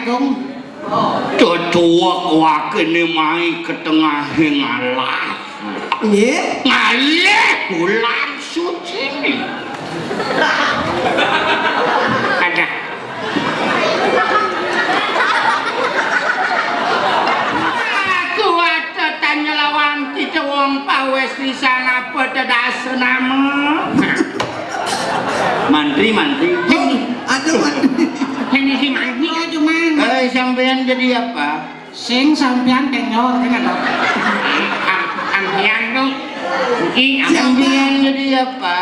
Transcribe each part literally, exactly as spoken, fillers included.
Dong. Tetuwek wakéné mai ka tengahing alas. Nggih. Ngalih bulan suci. Ada. Aku ada tanya lawan kita wong pawis di sana pada dasa nama. Mantri, mantri. Oh, aduh, mantri. Ini si mantri aja, Mang. Eh, sampean jadi apa? Sing sampean tenyor, kan ada. Am-, ampean tuh. Iki siapa? Ampean jadi apa?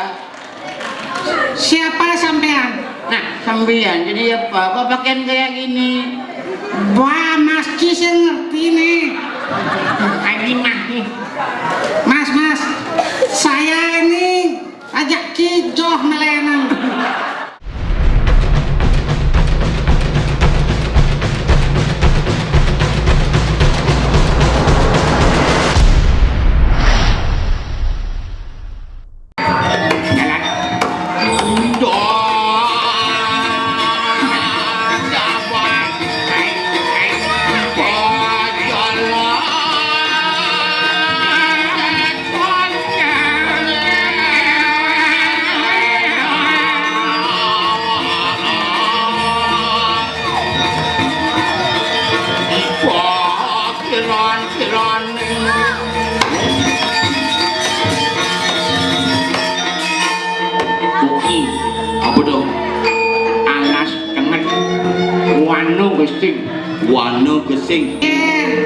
Siapa sampean? Nah, sampean jadi apa? Kok pakaian kayak gini? Wah, Mas Ki sing ngerti nih. Aji mah nih. Mas, Mas, saya ini ajak kijoh melenan. Kuki, apa to? Alas tengen. Wana gesing. Wana gesing.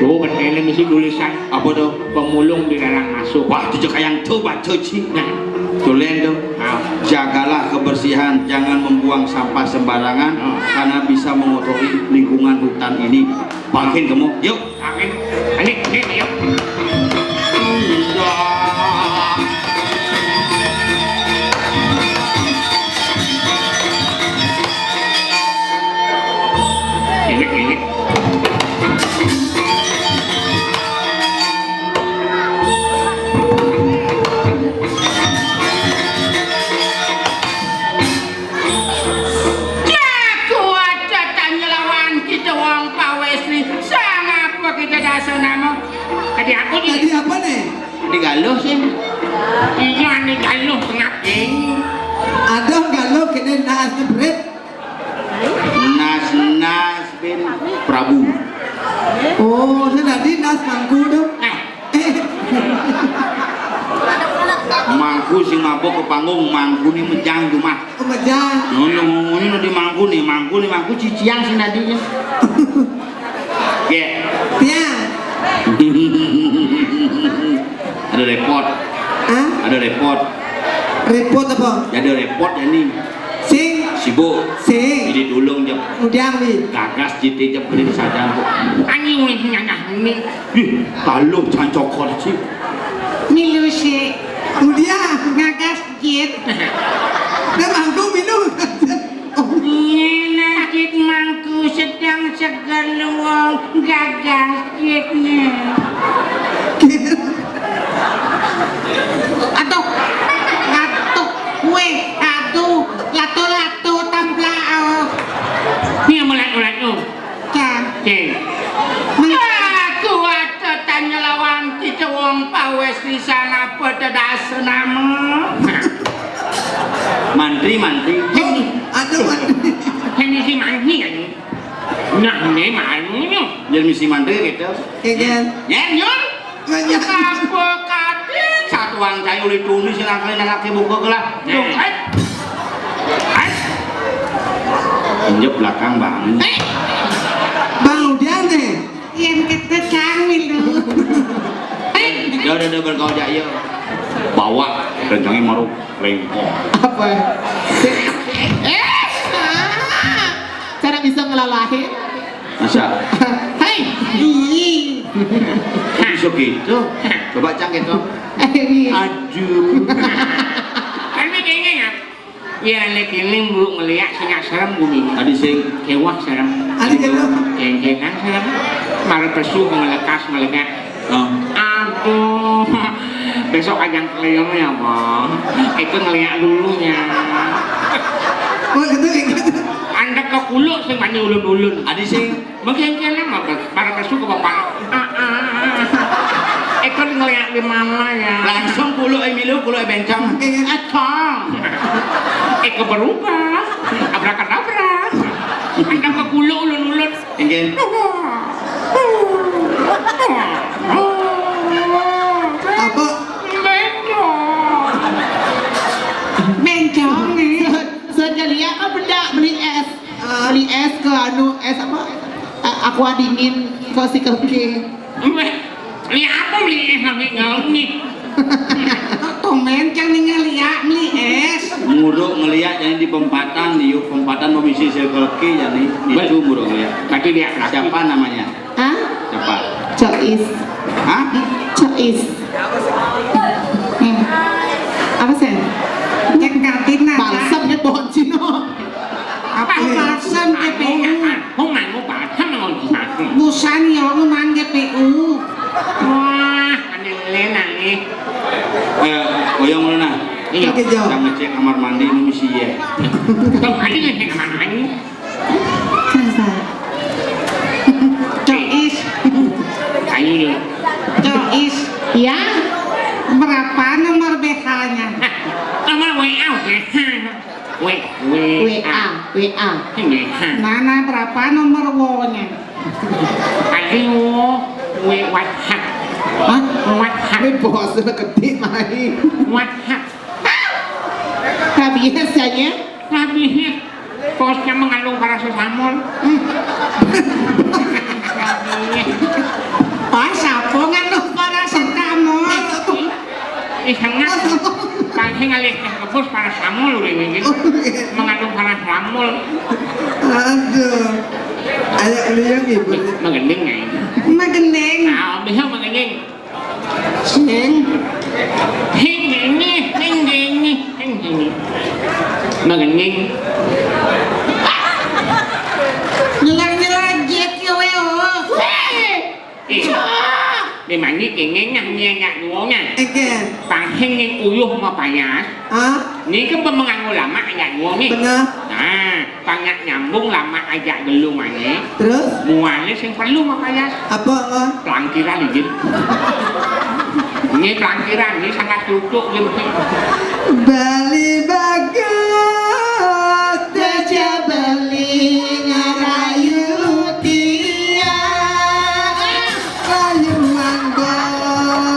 Tuh, ketene mesti tulisan. Apa to? Pemulung dilarang masuk. Wah, itu kayang tuh, Pak Toji. Nah. Tulen tuh. Nah. Jagalah kebersihan, jangan membuang sampah sembarangan, karena bisa mengotori lingkungan hutan ini. Makin gemuk, yuk. Amin. Ini, ini, yuk. Ini, ini. Jago aja tanya lawan kita wong pawis nih. Sangapa kita dasa nama? Tadi aku nih. Tadi apa nih? Di galuh sih. Iya, di galuh tengah. Ada galuh kena nas jebret. Nas, Nas bin Prabu. Oh, saya tadi Nas Mangku tuh. Eh, Mangku sing mabok ke panggung, Mangku nih mejang cuma. Oh, mejang. Ngono, ngono di Mangku nih, Mangku nih, Mangku ciciang sing tadi ya. Ya. Ya. Ada repot. Hah? Ada repot. Repot apa? Ya ada repot ya nih. Sing. Sibuk. Sing. Ini dulung jep. Kemudian nih. Gagas jiti jep beri sadar kok. Ani wis nyanyah ini. Ih, kalau cancok sih. Milu sih. Kemudian. Gagas jit. Dia manggung minum. Ini najik mangku sedang seger luwung gagas jitnya. Aduh, aduh, weh, aduh, latu-latu, tamplak, oh. Ini yang mulai-mulai, oh. Cang. Cing. Aku ada tanya lawan kita wong pawes di sana pada dasa nama. Mantri, mantri. Oh, ada mantri. Ini si mantri kan? Nah, ini malu nih. Jadi misi mantri gitu. Iya, kan? Ya, nyur. Banyak. Apa katin satuan saya uli tuni sing nangke nangke buka gelah. Dong, eh. Eh. Injek belakang banget. Eh. Bang Udian deh. Yang kata kami lu. Eh. Ya udah, udah berkau aja, ayo. Bawa rencangnya maruk lengkong. Apa? Eh. Cara bisa ngelalahin? Masa? Hai. Ih. Bisa gitu. Coba cang gitu. Ih. Aduh. Ini kayaknya ya. Ya, lek ini mbok ngeliak sing serem bumi. Tadi sing kewah serem. Tadi gitu. Kengkengan serem. Malah pesu ngelekas melekat. Oh. Aduh. Besok ajang keliling ya, Bang. Itu ngeliak dulunya. Oh, itu, itu. Nek kekuluk sing wani ulun-ulun. Adi sing mengkengkene mah para kesu ke bapak. Ah, ah, ah. Itu ngeliat di mana ya? Langsung kuluk e milu, kuluk e bencong. Acong. Eko berubah. Abrakadabra. Angkat kekuluk ulun-ulun. Inggih. Apa? Bencong. Bencong nih. Saya lihat apa benda beli es. Eh, beli es ke anu, es apa? Eh, aqua dingin ke si Keke. Meh, beli apa beli es lagi gaul nih? Kok tumben cang nih ngeliat beli es? Muruk ngeliat yang di pempatan, di yuk pempatan mau misi si Keke ya nih. Itu muruk ngeliat. Tapi dia siapa namanya? Hah? Siapa? Cois. Hah? Cois. Hmm. Apa sih? Cek katin nada. Balsam nih pohon Cino. Apa balsam G P U? Aku nganu balsam nganu balsam. Busan ya ngomong G P U. Wah, aneh lena nih. Eh, oyong mana? Iya. Kita ngecek kamar mandi ini misi ya. Tuh, tadi ngecek kamar mandi. Kenapa? Cois. Ayo. Cois. Ya. Berapa nomor B H-nya? Nomor W A, W A. W, W, W A, W A. W A. Mana berapa nomor W-nya? Ayo, W WhatsApp. Hah? WhatsApp. Ini bos udah gede, Mai. WhatsApp. Habis saja. Habis. Bosnya mengandung parasetamol. Hmm. Pas apa ngandung parasetamol? Ih, sangat. Pasti ngalih teh kebus parasetamol udah ini. Oh, iya. Mengandung parasetamol. Aduh. Ayo liang ibu. Magending ya ini. Magending. Nah, bisa magending. Sing. Hing ini, hing ini, hing ini. Magending. Nyelang-nyelang jet ya we, oh. Hei. Ih. Di mandi kenging nah nya nya duo nya. Ege. Pang hing ning uyuh mapayas. Ah. Ni kan pemengang ulama nya duo ni. Bener. Nah, pang nya nyambung lama aja gelung ane. Terus? Muane sing perlu mapayas. Apa, Ngon? Pelangkiran, izin. Ini pelangkiran, ini sangat lucu, izin. Bali bagus, teja beli ngarayu tiang. Rayu mangga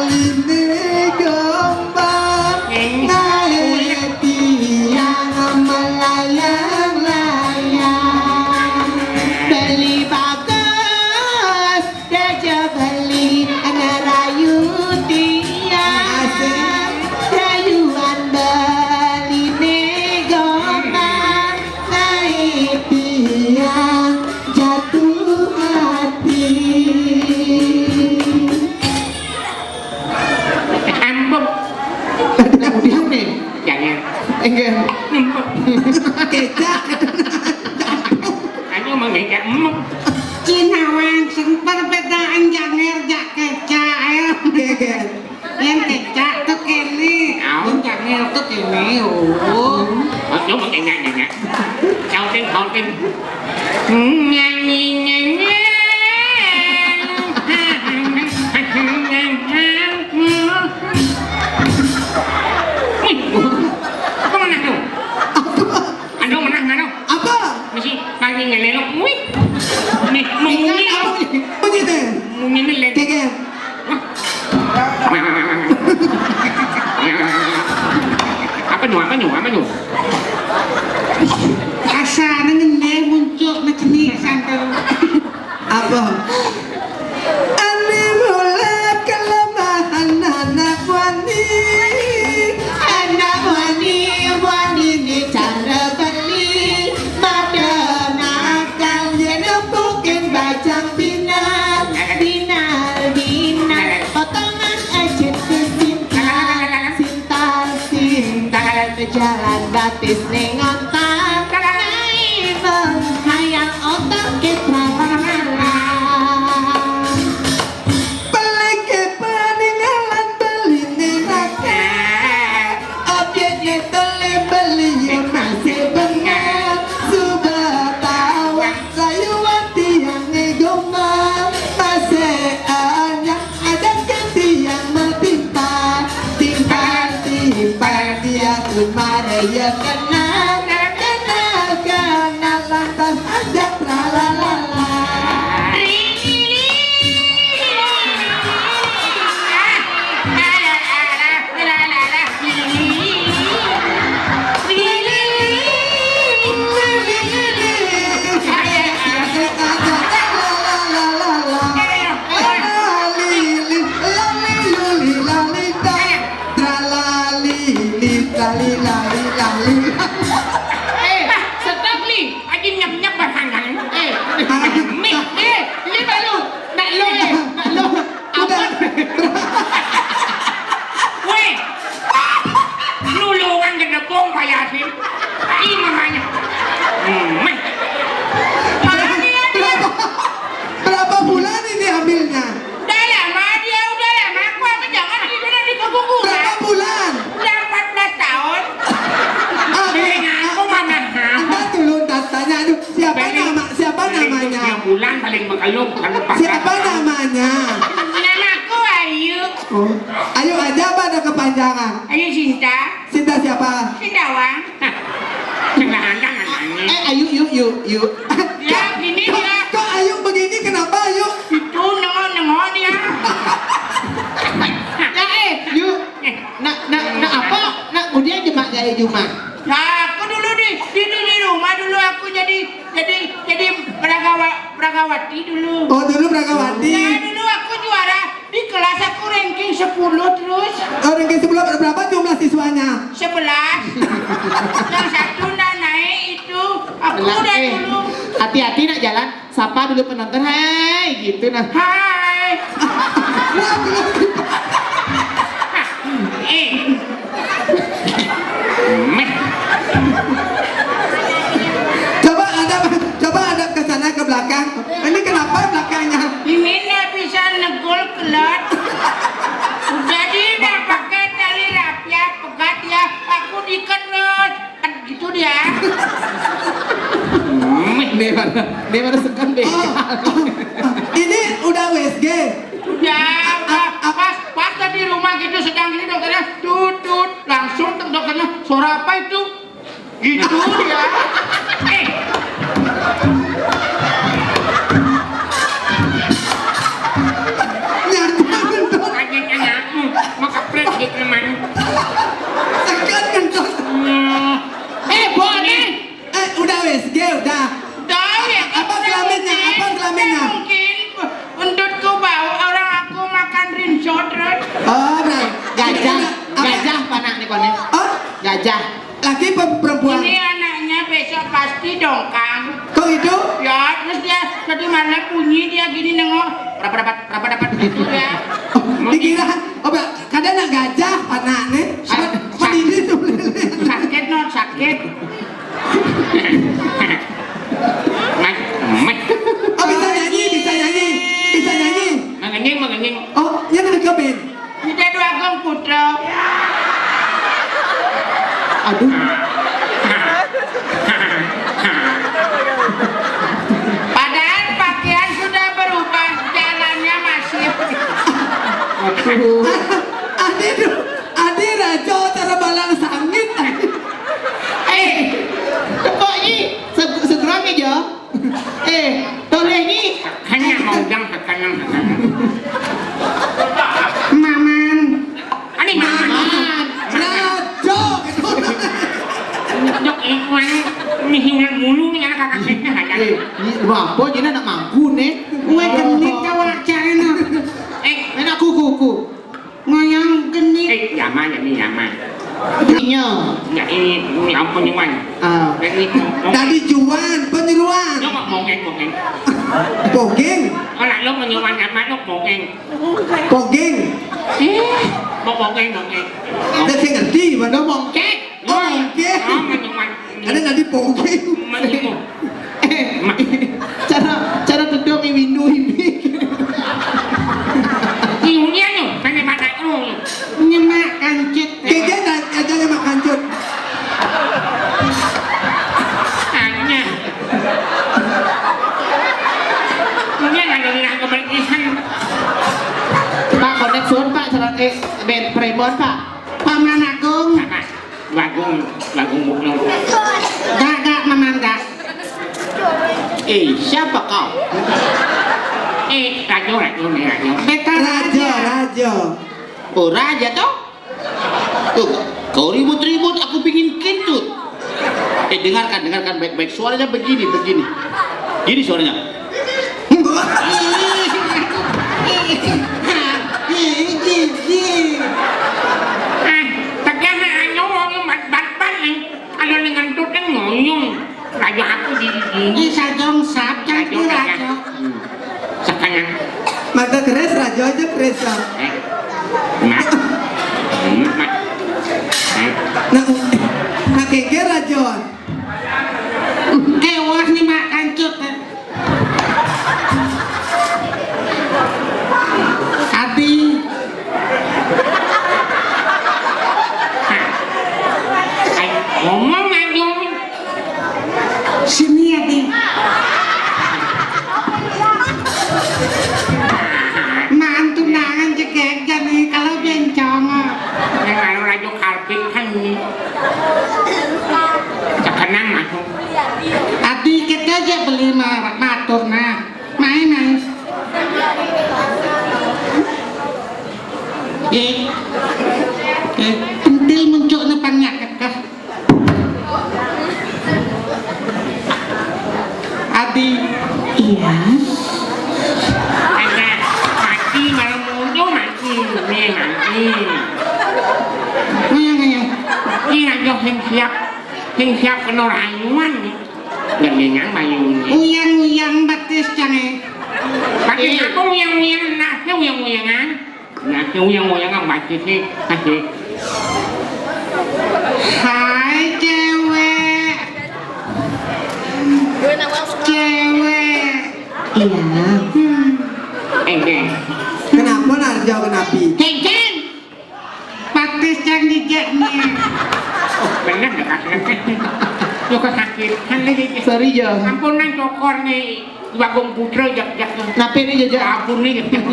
lini gombang, naik tiang melayang-layang. Beli bagus, Raja beli ngarayu tiang. Asik. Rayuan beli negoman. Naik tiang jatuh hati. Empuk. Nah, udah nih. Jangan. Enggak. Empuk. Kecak. Anu mengejak empuk. Cinawan, sing perbedaan janger jak kecak, ayo. Oke, oke. Yang kecak tuh kene. Au. Yang janger tuh kene. Oh. Oh, coba kena, kena. Sautin, sautin. Nyanyi, nyanyi. Wih, apa mana tuh? Aduh, menang, menang. Apa? Mesti kaki ngelelok. Wih. Nih, munyi. Apa bunyi? Bunyi teh. Munyi ini lek. Keke. Apa nu, apa nu, apa nu? Asa nengene muncul macam ni santai. Apa? Ane mula kelemahan anak wani. Anak wani, wani ni cara beli. Mada nakal, dia nempukin bajang pinat. Pinat, pinat, potongan aja kesintal. Sintal, sintal, jalan batis nengontal. Kaibeng hayang otak kita. Peleke peninggalan beli neraka. Objeknya tole beli ya masih bengal. Sudah Ya kenal, kenal, kenal, lantas aja tralalala. Tralalili, trali, lali, lali, lali. Eh, stop ni. Aji nyap-nyap bahangan. Eh, mi, eh, ini baru. Nak lo, eh, nak lo. Apa? Weh, nulungan gedebong Pak Yasin. Ini mamanya. Hmm, meh. Berapa, berapa bulan ini hamilnya? Udah lama dia, udah lama. Aku apa jangan tidur di keguguran. Berapa bulan? Udah empat belas tahun. Ah, Beli ngaku mana? Entar dulu, entar tanya. Aduh, siapa Beli nama, siapa beli namanya? Tiga bulan paling mengeluh, kalau pakai Siapa namanya? Nama aku Ayu. Oh, Ayu aja apa ada kepanjangan? Ayu Cinta. Cinta siapa? Cindawang. Cindawang kan namanya. Eh, Ayu, yuk, yuk, yuk. Ya, gini Kok, dia. Kok Ayu begini? Kenapa Ayu? Itu nengok-nengok dia. Ya, eh, yuk. Eh. Nak, nak, nak apa? Nak kemudian jemak jaya Juma. Nah, aku dulu di, di, di, di rumah dulu aku jadi, jadi, jadi peragawa-, peragawati dulu. Oh, dulu peragawati. Ya, dulu aku juara. Di kelas aku ranking sepuluh terus. Oh, ranking sepuluh, berapa jumlah siswanya? Sebelas. Yang satu ndak naik itu. Aku Belah, udah eh, dulu. Hati-hati nak jalan, sapa dulu penonton. Hai, gitu nah. Hai. Wah, belum. Eh. Meh. Coba ada, coba ada ke sana ke belakang. Ini kenapa belakangnya? Ini ndak bisa negul kelat. Jadi ndak pakai tali rafia, pegat ya. Aku dikenut. Kan gitu dia. Nih pada, nih pada sekan be. Oh, ini udah U S G. Udah, udah. Apa? Pas, pas tadi rumah gitu sedang gini dokternya, tut, tut. Langsung tuh dokternya, "Suara apa itu?" Gitu dia. Eh. Nyata kentut. Kaget anakmu, mau keprek gitu, Man. Sekan kentut. Nah. Eh, Bone. Eh, udah U S G, udah. Udah, ya, Apa kan kelaminnya? Mungkin, Apa kelaminnya? Mungkin kentutku bau, orang aku makan rinso terus. Oh, berarti Gajah, apa? Gajah panak nih, Bone. Oh? Gajah. Laki pe-, perempuan? Ini anaknya besok pasti dongkang. Kok gitu? Ya, terus dia tadi malam bunyi dia gini nengok, rapat-rapat, rapat-rapat gitu ya. Oh, dikira, oh, ba-, kadang nak gajah, panak nih. Apa, Sa-, sa-, pendiri tuh. Sakit, no, sakit. Meh, meh. Oh, bisa nyanyi, bisa nyanyi, bisa nyanyi. Mengenying, mengenying. Oh, yang ada ke band. Kita dua gong putra. Aduh. Padahal pakaian sudah berubah, jalannya masih. Aduh. Adi, adi raja cara balang sangit. Eh, tepuk ni. Seg-, segerang aja. Eh, toleh ni. Hanya mau bilang hakanan, hakanan. Maman. Ani maman. Maman. Raja. Dok, eh, wan, ni hinang mulu ni anak kakak saya ada. Eh, ni apa je nak mangku ni? Weh, genit kau nak cari nak. Eh, enak kuku, kuku. Ngoyang genit. Eh, nyaman, ini nyaman. Iya. Ya, ini, ini ampun, Iwan. Ah. Ini, oh. Tadi Juan, penyeruan. Nyo, mongeng, mongeng. Pogeng. Kalau lo penyeruan nyaman, lo mongeng. Pogeng. Eh, mau mongeng, mongeng. Dia sih ngerti, mana? Lo mongkek. Oh, oke. Oh, menyuman. Ada tadi pogi. Menyuman. Eh, cara, cara tedong ini windu ini. Iunya lo, mana mana lo. Nyemak kancut. Gege dan aja nyemak kancut. Tanya. Ini ada di rangka berkisan. Pak, konek suun, Pak, cara, eh, ben, premon, Pak. Paman Agung. Apa? Bagus. Lagu mukna. Gak, gak, Mamanda. Eh, siapa kau? Eh, Rajo, Rajo, nih, Rajo. Beta Rajo, Raja. Rajo. Oh, Raja, toh? Tuh, kau ribut-ribut, aku pingin kentut. Eh, dengarkan, dengarkan baik-baik. Suaranya begini, begini. Gini suaranya. Ah, tegah na anyo wong bat-bat nih. Ada dengan tuh kan ngoyong. Raja aku di di. Ini sajong sap, Raja, jangan Raja. Raja. Hmm. Sekarang. Mata keras, Raja aja keras, ah. Eh. Mak. Hmm, mak. Eh. Nah, nah, keke, Raja. Tewas nih, Mak, kancut, eh. Adi. Ay, ngomong aja. Sini, Adi. Mantu nangan jegeg jani kalau bencong. Yang lalu laju karpet kan. Sekenang masuk. Adi kita aja beli ma-, matur, nah. Main, main. Eh, eh, pentil muncul depannya kekeh. Adi. Iya. Ada mati malam muncul mati, ini mati. Iya, iya. Iya, yo, sing siap, sing siap kena rayuan. Gendingan bayune. Uyang-uyang batis cange. Batis apa uyang-uyang? Nasi uyang-uyangan. Nasi uyang-uyangan batis sih. Kasih. Hai, cewek. Cewek. Iya. Hmm. Eh, eh. Kenapa, Narjo, kenapi? Ceng, ceng. Patis yang dijek nih. Oh, bener ya, Kak. Yo, kok sakit. Kan dia dijek. Sorry, Jo. Ampunan cokor nih. Bagong Putra jak-jak. Nape nih, Jaja? Ampun nih, jak-jak.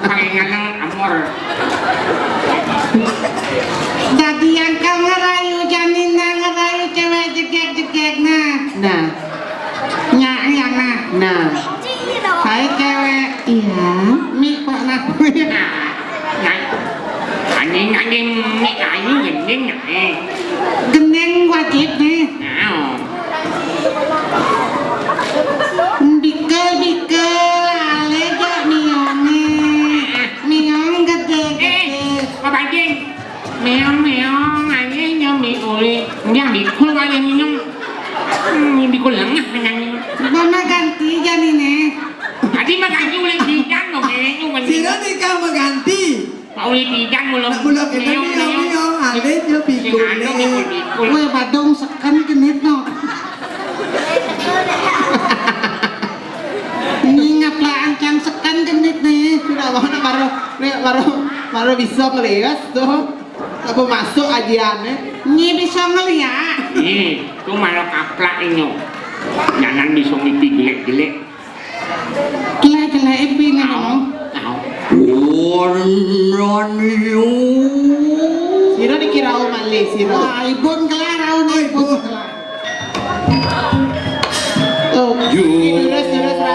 Pakai nganang amor. Dadi yang kau ngerayu, janina ngerayu cewek jegek-jegek, nah. Nah. Nyak, iya, nah. Nah. Hai, cewek. Iya. Mi, kok, nah. Nah, anjing, anjing, nek ayu gending, eh. Gending wajib, nih. Nah. Bikel, bikel, ale jak mionge. Miong gede, gede. Eh, Pak Bajing. Meong, meong, anjing, nyomi uli. Yang bikul wali minum. Hmm, bikul lengah, anjing. Mama ganti janine. Tadi mah ganti uli pijan, loh, kayaknya, kan. Sira nikah mengganti. Pauli pidan mula. Nak mula kene. Miong, miong, miong, miong. Alé yo bikul. Sing anu, bikul, bikul. Wéh, badung seken genit no. Ini ngaplaan cang seken genit nih. Sudah, wah, nak baru, nih, baru, baru bisa ngelias tuh. Apa masuk ajiannya? Ini bisa ngeliat. Nih, tuh malah kaplak ini. Jangan bisa ngipi jelek-jelek. Jelek-jelek ipi ngono. Tau. Sira dikira malih, sira. Wah, ibun kelar, aun ibun kelar. Oh, terus, terus, Ratu.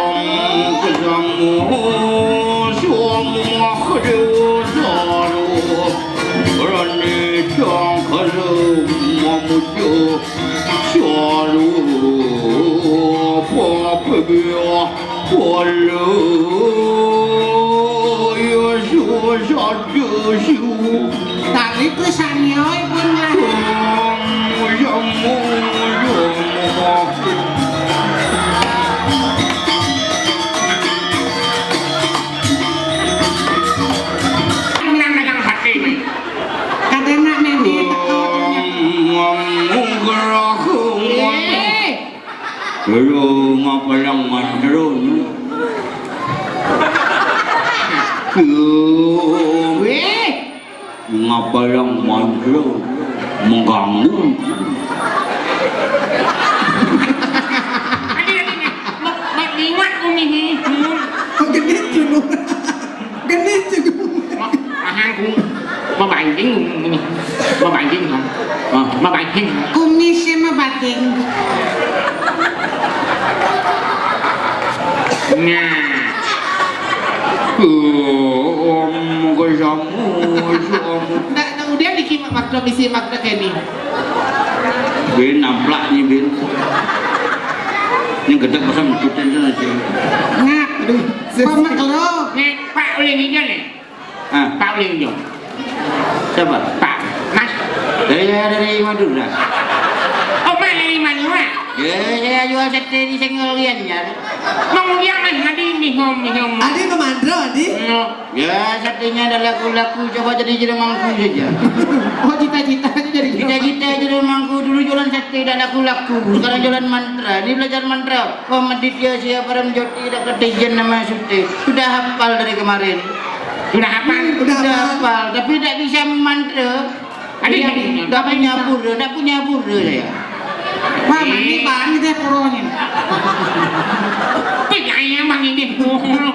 Tari pisan yo, ibun lah. Menang dagang hati. Kadang nak mimpi teko. Eh. Lu ngapalang mantra. Weh. Ngapalang mantra mengganggu. Adi, adi, adi. Mak, mak liwat umi ni. Genit, Cunung. Genit, Cunung. Mak, ahang ku. Mabanting umi. Mabanting, ha. Ha. Kumis sama batin. Nah. Oh, monggo jamu, jamu. Ndak, ndak udah dikit makna bisi makna kene. Bin, namplak nih, Bin. Ini gedek masa ngikutin sana sih. Ngap, aduh. Pamak lo. Nih, Pak, boleh nginjil nih? Ah. Pak, boleh nginjil? Siapa? Pak, Mas. Dari, dari Madura. Oh, Pak, dari Madura. Ya, saya jual sate di Senggol Gianyar. Mau yang Mas, tadi bingung, bingung. Adi memantra, Adi? No. Ya, satenya ada laku-laku, coba jadi jero mangku saja. Oh, cita-cita aja jadi jero mangku. Cita-cita jero mangku, dulu jualan sate ada laku-laku, sekarang jualan mantra. Ini belajar mantra. Om Aditya Sia Param Jyoti, tidak ketijen nama sute. Sudah hafal dari kemarin. Sudah hafal? Sudah hafal, tapi tidak bisa memantra. Ada. Iya, yang tidak punya pura, tidak punya pura saya. Wah, mandi bang deh puronya. Percaya bang ini pura.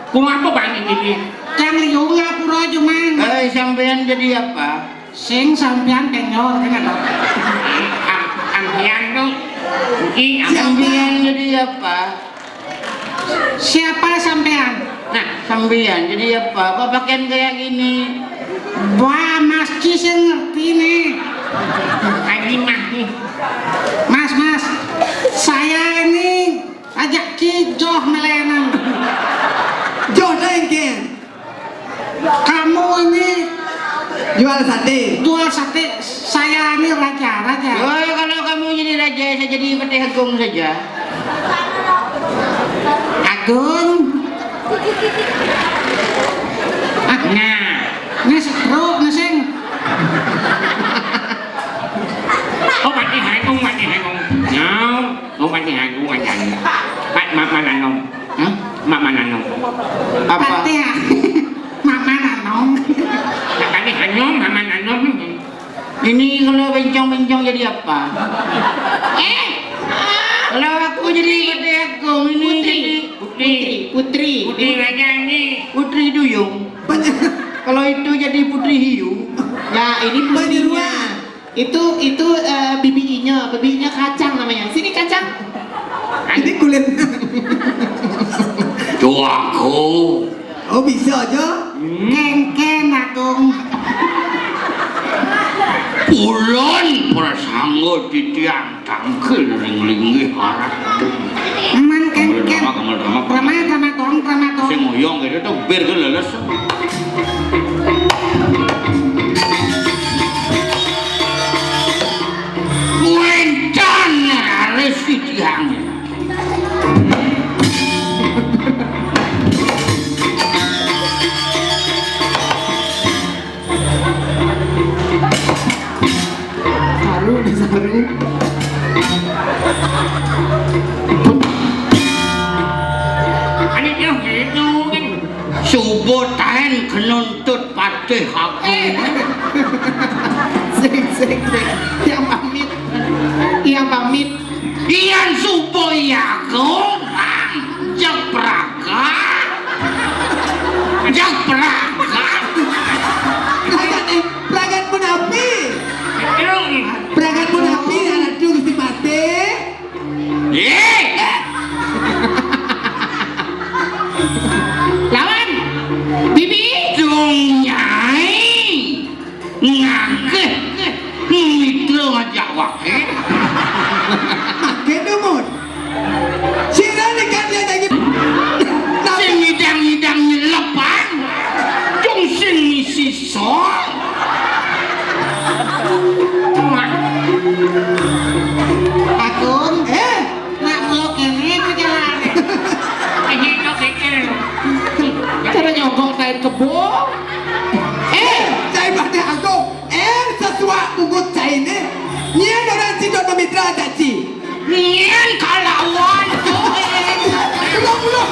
Pura apa bang ini? Yang liunga pura cuma. Eh, sampean jadi apa? Sing sampean kenyor, kan ada. Am-, ampian tuh. Sampean jadi apa? Siapa sampean? Nah, sampean jadi apa? Kok pakaian kayak gini? Wah, Mas Ci sing ngerti nih. Aji mah nih. Mas, Mas, saya ini ajak Ci joh melenan. Joh dengken. Kamu ini jual sate. Jual sate, saya ini raja, raja. Oh, kalau kamu jadi raja, saya jadi Patih Agung saja. Agung. Ah, nah, ini setruk, nih, sing. Oh, Patih Agung, Patih Agung. Nyau. Oh, Patih Agung aja. Pak, Mama Nanom. Hah? Mama Nanom. Apa? Patih. Mama Nanom. Patih Anom, Mama Nanom. Ini kalau bencong-bencong jadi apa? Eh? Kalau aku jadi Patih Agung, ini Putri. Jadi Putri. Putri. Putri Raja ini. Putri Duyung. Kalau itu jadi Putri Hiu. Ya, ini putrinya. Paniruan. Itu, itu, eh, bibinya, bibinya kacang namanya. Sini, kacang. Ini kulitnya. Jago. Oh, bisa aja. Kengken, Agung. Pulon prasangga titiang tangkil ring linggih arat. Man kengken. Drama, drama, drama. Drama, drama, tong, drama, tong. Sing ngoyong gitu tuh, bir ke leles. Kuencan nyaris titiang. Saru, saru. Ane yo gitu kan. Subuh taen kenuntut patih aku. Eh. Sing, sing, sing. Yang pamit. Yang pamit. Iyan subuh ya aku, Bang. Jepraga. Jepraga. Pragat, eh, pragat punapi? Pragat punapi, aduh, Gusti Patih. Eh. Lawan. Bibi. Dong Nyai. Ngakeh mitra ngajak wake. Makin dumun. Sira nek kan dia lagi. Sing ngidang-ngidang nyelepan. Cung sing misi sok. Agung, eh, nak melok kene apa jalan? Eh, kok kene. Cara nyogok kain kebo. Eh, cai Patih Agung. Eh, sesuak bungut caine. Nyén orang sidon memitra caci. Nyén kalawan tuh, eh. Belum, belum.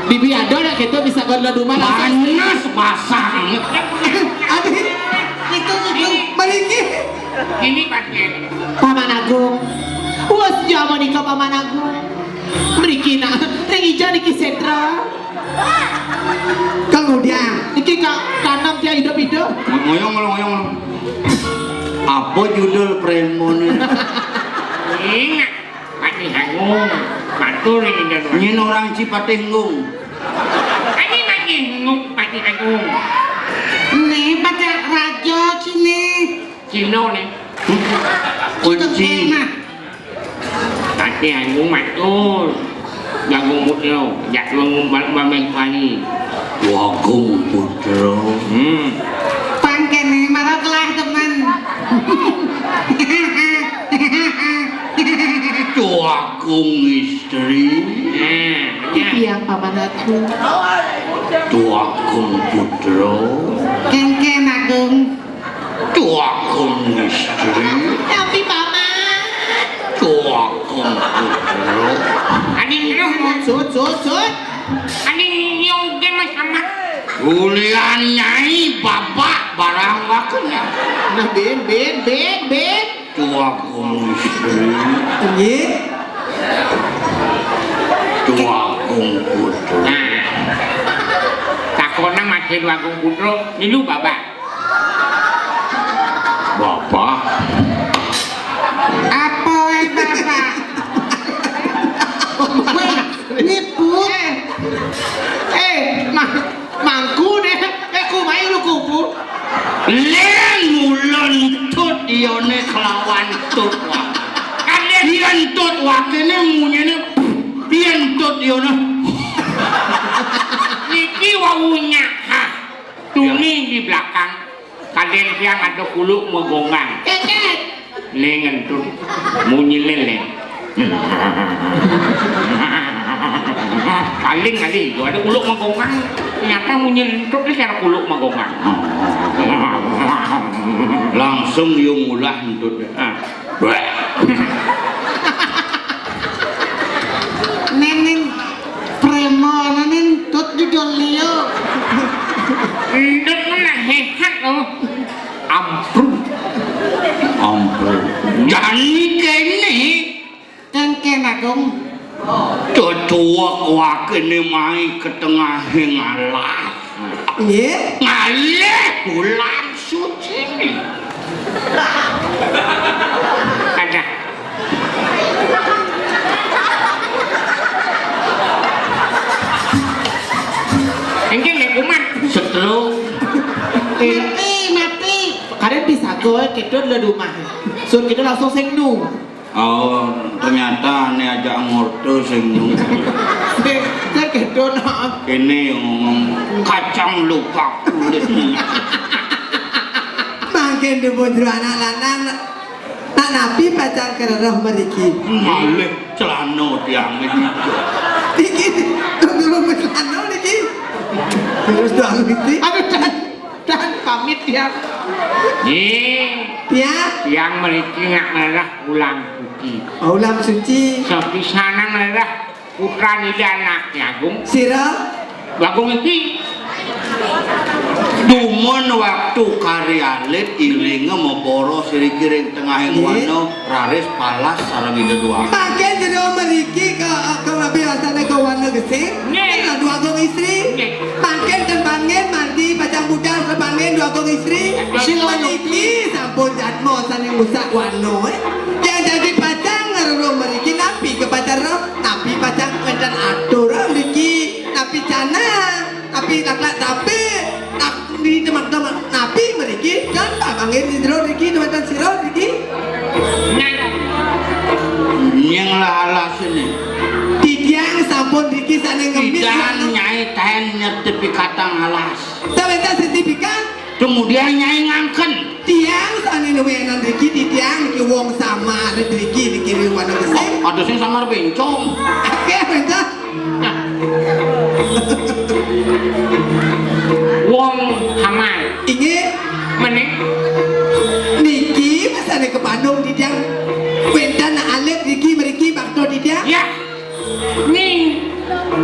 Bibi ada nak kita bisa kondo duma langsung. Panas basah. Adi, itu, itu. Maliki. Ini pakai. Paman Agung. Wes jaman ika Paman Agung. Mriki nak, ring ija niki setra. Kemudian, iki Kak Kanam dia hidup-hidup. Ngoyong lo, ngoyong lo. Apa judul premone? Ingat, Patih Agung. Matur ini jadwal. Nyen orang Cipatenggung. Ini Patih Agung, Patih Agung. Nih, Patih Raja sini. Cino nih. Kunci. Nah. Ati anu matur. Jagung Putra, jagung bal-, bameh wani. Wagung Putra. Hmm. Pangkene mara kelah temen. Tuagung istri. Nah, ya. Titiang paman aku. Tuagung Putra. Kengken Agung. Tuagung istri. Tapi paman. Tuagung Putra. Aning roh. Sut, sut, sut. Aning nyong ke mas amat. Ulian nyai babak barang wakenya. Nah, bin, bin, bin, bin. Tuagung istri. Nggih. Tuagung Putra. Nah. Takonang masih Tuagung Putra, nilu babak. Bapak. Apa wae, Bapak? Weh, nipu. Eh, eh, ma-, mangku deh. Eh, kumaha lu kupu? Len mula entut iyane kelawan tut. Kan dia yen entut wakene munyene yen entut iyane. Niki wawunya. Hah. Tuni di belakang. Kadén tiang ada kuluk megonggang. Cecet. Ning entut. Munyi lélé. Paling kali itu ada kuluk megonggang. Ternyata munyi entut ni cara kuluk megonggang. Langsung yung ulah entut. Ah. Brék. Nénén prémon, nénén tut judul liya. Entut ku nak héhat loh. Amprut. Amprut. Jani kéné. Kénkén, Agung. Tetuwek wakéné mai ka tengahing alas. Nggih. Ngalih bulan suci. Ada. Engké nggih kumat. Stroke. Mati, mati. Kadén bisa kowe kedhot lho di omah. Sur kita langsung sing nu. Oh, ternyata ane ajak ngorte sing nu. Sing, sing kedhot, heeh. Kene yang ngomong kacang lupa kulit. Mangkin dipun jero anak lanang, nak napi pacang kereroh mriki. Malih celana tiang iki. Iki, durung celana niki. Terus doang iki. Aduh, Dan. Dan pamit ya. Nggih. Ya. Tiang mriki nak merah ulam suci. Oh, ulam suci. Sepisanan merah putra nida anak Agung. Sira? Agung iki. Dumun waktu kari alit iringe mabara siriki ring tengahing wana. Raris palas sareng Ida Dwagung. Mangkin jero mriki ka, ka napi rasane ka wana gesing. Nggih. Ida Dwagung istri. Nggih. Mangkin ten pangin margi pacang budal ten pangin Dwagung istri. Sila. Meniki sampun jadma sane ngusak wana, eh. Yang dadi pacang ngrerung mriki napi ke pacang ro-, napi pacang wenten atur mriki, napi canang. Tapi laklak tapi, tapi demak-demak napi mriki, kan pamangin di jero niki, wonten sira niki. Nah. Nyeng lah alasane. Titiang sampun niki sane ngemis. Titiang, Nyai, ten nyertifikatang alas. Sawénten sertifikat. Kemudian Nyai ngangken. Tiang sane nuwenan niki, titiang niki wong samar niki, niki ring wana gesing. Ada sing samar bencong. Akeh bencong. Wong Hamal. Inggih. Meneh. Niki masane kepandung titiang. Wénten alit niki mriki bakto titiang. Ya. Ning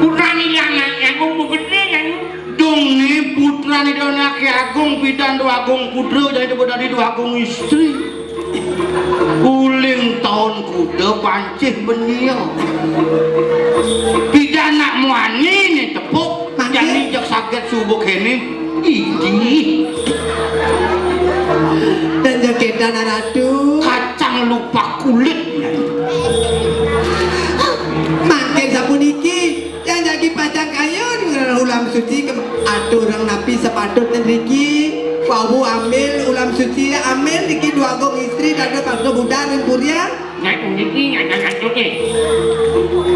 putrane anak Agung gedhe kan. Dong ne putrane dhewe anak Agung, pidan Dwagung Putra, jadi dadi Dwagung istri. Uling taun kuda pancih benia. Pidan nak muani ne tepuk. Jani jak saged subuh kéné. Idih. Dan jogedan Ratu. Kacang lupa kulit. Mangkin sapuniki, yang jagi pacang kayun ulam suci ke aturang napi sepatutnya niki. Wau ambil ulam suci, ambil niki dua gong istri, dada paksa budal ring purian. Nek puniki nyata-nyata nggih.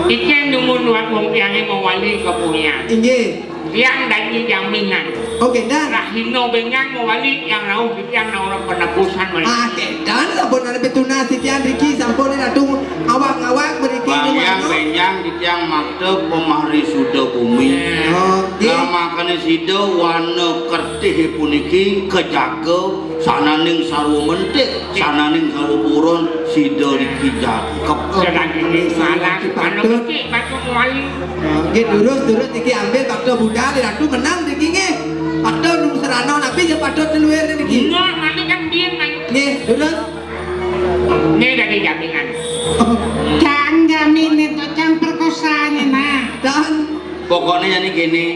Iki numun wong tiangé mawali kapurian. Inggih. Tiang dadi jaminan. Oke, dan. Rahina benjang mawali tiang rauh, tiang naura penebusan malih. Ah, dan sampun ada pitunas titiang niki, sampun Ratu ngawag-ngawag mriki. Bayang benjang titiang makta pamahri suda bumi. Oke. Lah makané sida wana kertih puniki kajaga sananing sarwa mentik, sananing sarwa purun, sida niki jangkep. Selanjutnya malah manuk becik batu mawali. Nggih, durus, durus niki ambil bakda budal, Ratu menang niki nggih. Bakda nung serana napi ya patut luwir niki. Enggak, mati kan biyen, Mas. Nggih, durus. Ini dari jaminan. Cang jamin itu, cang perkosanya, nah. Dan pokoknya ini gini,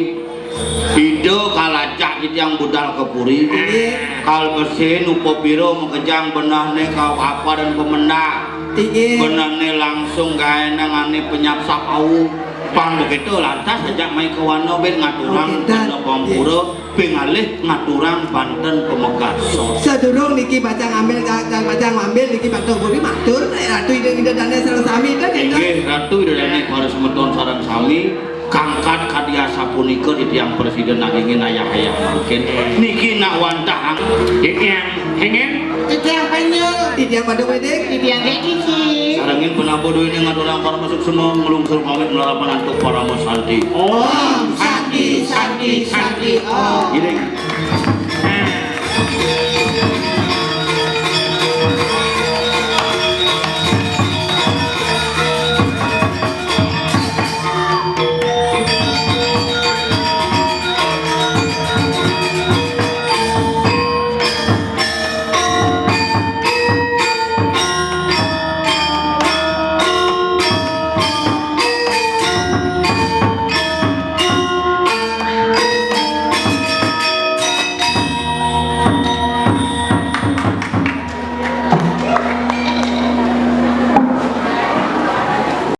Ida kalajak titiang budal ka puri. Nggih. Kal mesin upapira makejang benehné ka apa dan pemendak. Inggih. Benehné langsung gaénang ané penyap sapau. Pang begitu lantas ajak mai ke wana ben ngaturang. Oke, dan. Wana pampura, pingalih ngaturang banten pamekasa. Sadurung niki pacang ambil, pacang ambil niki bakda puri matur, Ratu Ida, Ida Dané sareng sami, dah, Ida. Inggih, Ratu Ida Dané para semeton sareng sami. Kangkat kadi asapunika titiang presiden nangingin ayah-ayah mangkin. Niki nak wantah ang-, titiang ingin. Titiang panyu. Titiang pada wedik. Titiang kekiki. Sarengin penapa duwene ngaturang parama suksma, nglungsur pamit malarapan antuk parama santi. Om Santi, Santi, Santi, Om. Giring.